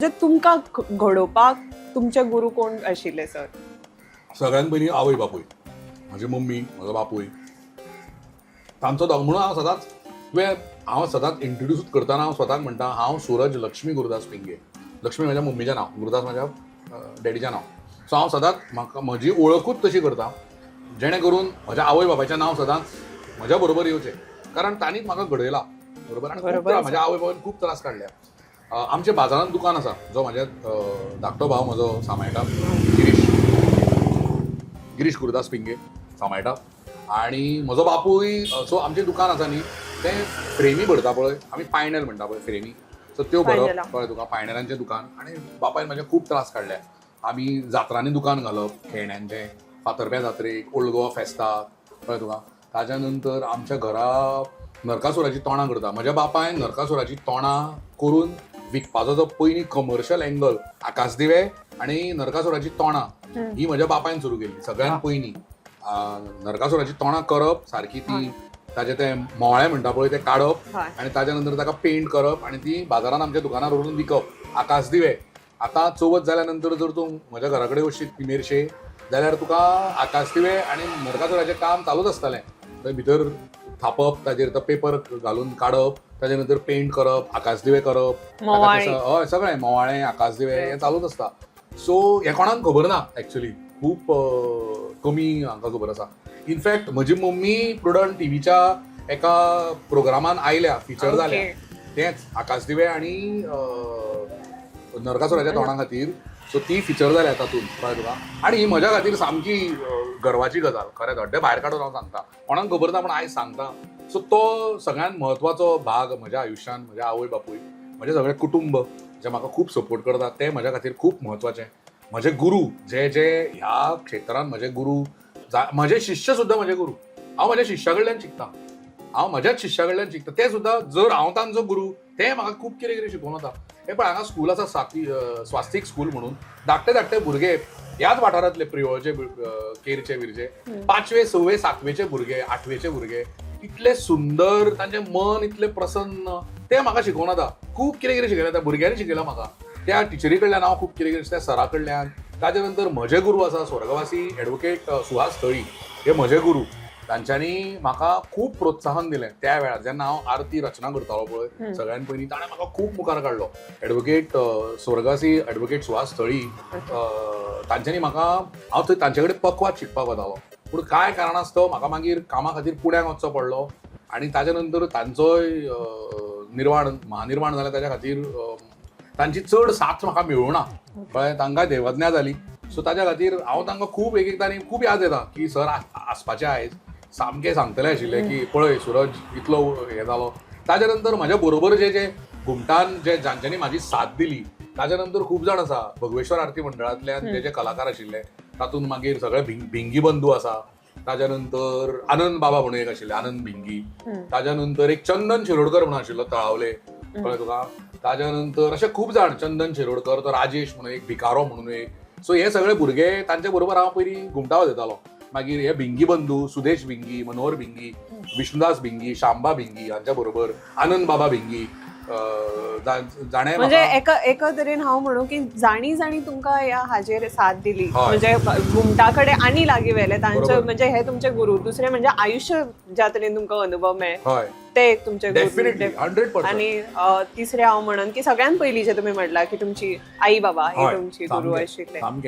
म्हणजे तुमकां घडोवपाक तुमचे गुरू कोण आशिल्ले सर? सगळ्यात पयलीं आवय बापूय, म्हजी मम्मी, म्हजो बापूय, तांचो दोग. म्हणून हांव सदांच, तुवें, हांव सदांच इंट्रोड्यूस करतना हांव स्वताक म्हणटा, हांव सूरज लक्ष्मी गुरुदास पिंगे. लक्ष्मी म्हज्या मम्मीचें नांव, गुरुदास म्हज्या डॅडीचें नांव. सो हांव सदांच म्हाका म्हजी वळखूच तशी करता, जेणे करून म्हज्या आवय बापायचें नांव सदांच म्हज्या बरोबर येवचें, कारण तांणीच म्हाका घडयला, बरोबर? आनी खूब म्हज्या आवय बापायन खूब त्रास काडल्या. आमच्या बाजारांत दुकान आसा, जो म्हज्या धाकटो भाव म्हजो सांबाळटा, गिरीश, गिरीश गुरुदास पिंगे सांबाळटा. आनी म्हजो बापूय, सो आमचें दुकान आसा न्ही, तें फ्रेमी भरता पळय, आमी पायणेल म्हणटा पळय, फ्रेमी, सो त्यो भरप. पायनेलां. कळ्ळें तुका? पायणेलांचें दुकान. आनी बापायन म्हज्या खूब त्रास काडले. आमी जात्रांनी दुकान घालप खेळण्यांचें, फातर्प्या जात्रेक, ओल्ड गोवा फेस्ताक, कळ्ळें तुका? ताज्या नंतर आमच्या घरा नरकासुराची तोणां करता. म्हज्या बापायन नरकासुराची तोणां करून विकपाचो जो पयलीं कमर्शियल एंगल, आकाशदिवे आनी नरकासुराची तोणां, ही म्हज्या बापायन सुरू केली सगळ्यात पयलीं. नरकासुराची तोणां करप सारकी, ती ताजे ते मोळे म्हणटा पळय, ते काडप आनी ताज्या नंतर ताका पेंट करप आनी ती बाजारान आमच्या दुकानार व्हरून विकप. आकाशदिवे, आतां चवथ जाल्या नंतर जर तूं म्हज्या घरा कडेन वचशीत मेरशे जाल्यार तुका आकाशदिवे आनी नरकासुराचें काम चालूच आसतलें. थंय भितर थापप, ताजेर तो पेपर घालून काडप, ताजे नंतर पेंट करप, आकाशदिवे करप, ताका मोवाळी. हय, सगळें मोवाळें, आकाशदिवे हें चालूच आसता. सो हें कोणाक खबर ना एक्चुली, खूब कमी हांकां खबर आसा. इनफॅक्ट म्हजी मम्मी प्रुडंट टिवीच्या एका प्रोग्रामान आयल्या, फिचर जाल्या, तेंच आकाशदिवे आनी नरकासुराच्या तोंडा खातीर. सो ती फिचर जाल्या तातूंत, कळ्ळें तुका? आनी ही म्हज्या खातीर सामकी गर्वाची गजाल, खरें. हड्डें भायर काडून हांव सांगता, कोणाक खबर ना, पूण आयज सांगता. सो तो सगळ्यांत म्हत्वाचो भाग म्हज्या आयुश्यान, म्हज्या आवय बापूय, म्हजें सगळें कुटुंब जे म्हाका खूब सपोर्ट करता, ते म्हज्या खातीर खूब म्हत्वाचें. म्हजे गुरू जे जे ह्या क्षेत्रान म्हजे गुरू, म्हजे शिष्य सुद्दां म्हजे गुरू. हांव म्हज्या शिष्या कडल्यान शिकता, हांव म्हज्याच शिष्या कडल्यान शिकता. ते सुद्दां, जर हांव तांचो गुरू, ते म्हाका खूब कितें कितें शिकोवन वता. हे पळय, हांगा स्कूल आसा, साकी स्वास्तिक स्कूल म्हणून. धाकटे धाकटे भुरगे ह्याच वाठारांतले, प्रियोळचे, केरचे, विरचे, पांचवे, सवे, सातवेचे भुरगे, आठवेचे भुरगे, इतले सुंदर, तांचें मन इतलें प्रसन्न, ते म्हाका शिकोवन वता. खूब कितें कितें शिकयलें त्या भुरग्यांनी, शिकयलां म्हाका. त्या टिचरी कडल्यान हांव खूब कितें कितें, त्या सरा कडल्यान. ताजे नंतर म्हजे गुरू आसा स्वर्गवासी एडवोकेट सुहास थळी, हे म्हजे गुरू. तांच्यांनी म्हाका खूब प्रोत्साहन दिलें त्या वेळार, जेन्ना हांव आरती रचना करतालो पळय सगळ्यान पयलीं, ताणें म्हाका खूब मुखार काडलो. एडवोकेट स्वर्गवासी एडवोकेट सुहास थळी, तांच्यांनी म्हाका, हांव थंय तांचे कडेन पखवाज शिकपाक वतालो, पूण कांय कारणास्तव म्हाका मागीर कामा खातीर पुण्याक वचचो पडलो आनी ताच्या नंतर तांचोय निर्वाण, महानिर्वाण जालें. ताच्या खातीर तांची चड साथ म्हाका मेळूं ना, कळ्ळें? तांकां देवज्ञा जाली. सो ताच्या खातीर हांव तांकां खूब एक एकदां खूब याद येता की सर आसपाचे आयज, सामकें सांगतले आशिल्ले की पळय सूरज इतलो हें जालो. ताच्या नंतर म्हज्या बरोबर जे जे घुमटान जे जांच्यांनी म्हाजी साथ दिली, ताच्या नंतर खूब जाण आसा भगवेश्वर आरती मंडळांतल्यान जे जे कलाकार आशिल्ले, तातूंत मागीर सगळे भिंगी बंधू आसा, ताच्या नंतर आनंद बाबा म्हणून एक आशिल्ले, आनंद भिंगी, ताच्या नंतर एक चंदन शिरोडकर म्हणून आशिल्लो तळावले, कळ्ळें तुका? ताच्या नंतर अशे खूब जाण, चंदन शिरोडकर, तो राजेश म्हणून एक, भिकारो म्हणून एक. सो हे सगळे भुरगे, तांचे बरोबर हांव पयलीं घुमटा वाजयतालो. मागीर हे भिंगी बंधू, सुदेश भिंगी, मनोहर भिंगी, विष्णुदास भिंगी, शांबा भिंगी हांच्या बरोबर, आनंद बाबा भिंगी, जाणें म्हणजे म्हाका एका एका तरेन हांव म्हणू की जाणी जाणी तुमकां ह्या हाजेर साथ दिली, म्हणजे घुमटा कडेन आनी लागीं व्हेले तांचे, म्हणजे हे तुमचे गुरू. दुसरे म्हणजे आयुश्य ज्या तरेन तुमकां अनुभव मेळ्ळे, ते एक तुमचे गुरू. डेफिनेटली, 100%. आणि तिसरे हांव म्हणन की सगळ्यात पयलीं जे तुमी म्हणलां की तुमची आई बाबा ही तुमची गुरू आशिल्ले. सामकें.